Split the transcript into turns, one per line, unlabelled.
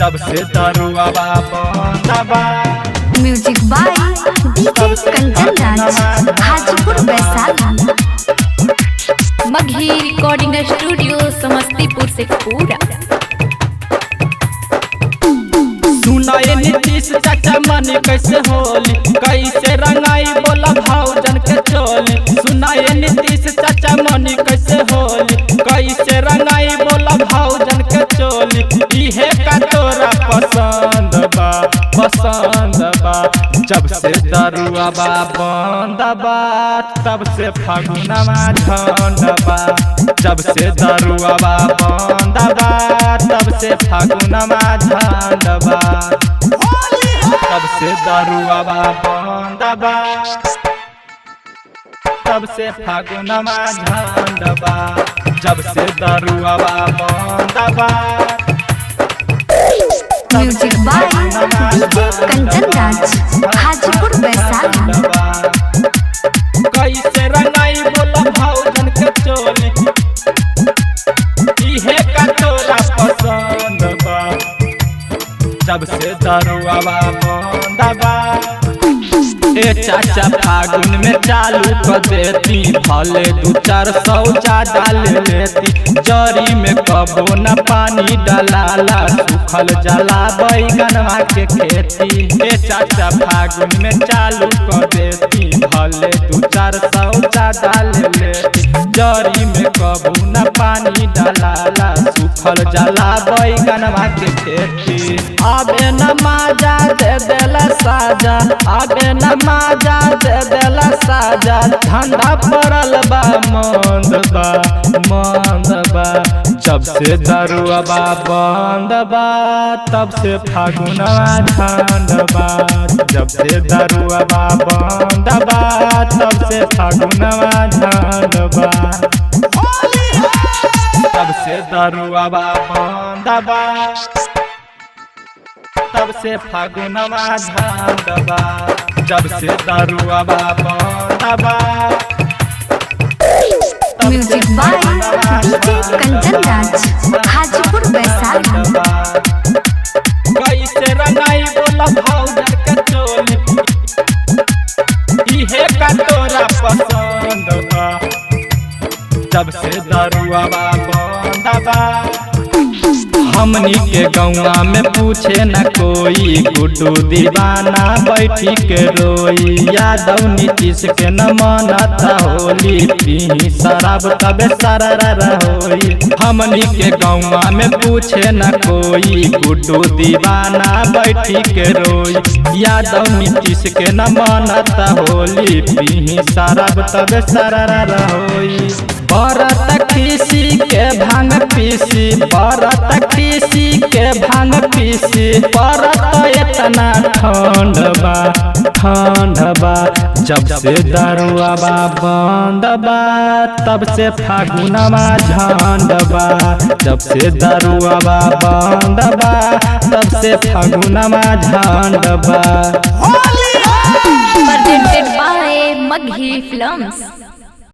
तब से दरुआ बंद बा।
Music by DJ Kanchan Raj, Hajipur Vaishali.
Magahi recording studio Samastipur से पूरा।
सुनाए नीतीश चाचा मन कैसे होली, कैसे रंगाई बोला भावजन के चोली। सुनाए नीतीश चाचा मन कैसे होली, कैसे रंगाई बोला भावजन के चोली। इहे का तोरा पसंद बा, पसंद बा। जब से दरुआ बा बंद बा, तब से फागुनवा झंड बा। जब से दरुआ बा बंद बा, तब से फागुनवा झंड बा। तब से दरुआ बा बंद बा, तब से फागुनवा झंड बा। जब से दरुआ बा बंद बा।
Music by DJ Kanchan Raj, Hajipur Vaishali.
कैसे रंगाई बोला भावजन के चोली, इहे का तोरा पसंद बा। जब से दरुआ बा बंद बा। ए चाचा फागुन में चालू कर देती, भले 200-400 ज्यादा ले लेती। जरी में कबो न पानी डलाला, सुखल जला बैगनवा के खेती। ए चाचा फागुन में चालू कर देती, भले 200-400 ज्यादा ले लेती। जरी में कबो न पानी डलाला, सुखल जला बैगनवा के खेती। आबे न माजा दे देला साजा, आबे न माजा दे देला साजा। धंधा पड़ल बा मंद बा, मंद बा। जब से दरुआ बा बंद बा, तब से फागुनवा झंड बा। जब से दरुआ बा बंद बा, तब से फागुनवा झंड बा। तब से दरुआ बा बंद बा, तब से फागुनवा झंड बा। जब से दरुआ बा बंद बा।
Music by DJ Kanchan Raj, Hajipur Vaishali.
कैसे रंगाई बोला भावजन के चोली, इहे का तोरा पसंद बा। जब से दरुआ बा बंद बा। हमनी के गौवा में पूछे न कोई, गुड्डू दीवाना बैठी के रोई। यादव नीतीश के न मनता होली, पीही शराब तबे सरर होई। हमनी के गौवा में पूछे न कोई, गुड्डू दीवाना बैठी के रोई। यादव नीतीश के न मनता होली, पीही शराब तबे सरर होई। बरत खीसी के भांग पीसी, बरत खीसी के भांग पीसी। बरत इतना ठंड बा, ठंड बा। जब से दरुआ बा बंद बा, तब से फागुनवा झंड बा। जब से दरुआ बा बंद बा, तब से फागुनवा झंड बा।
Presented by Magahi films.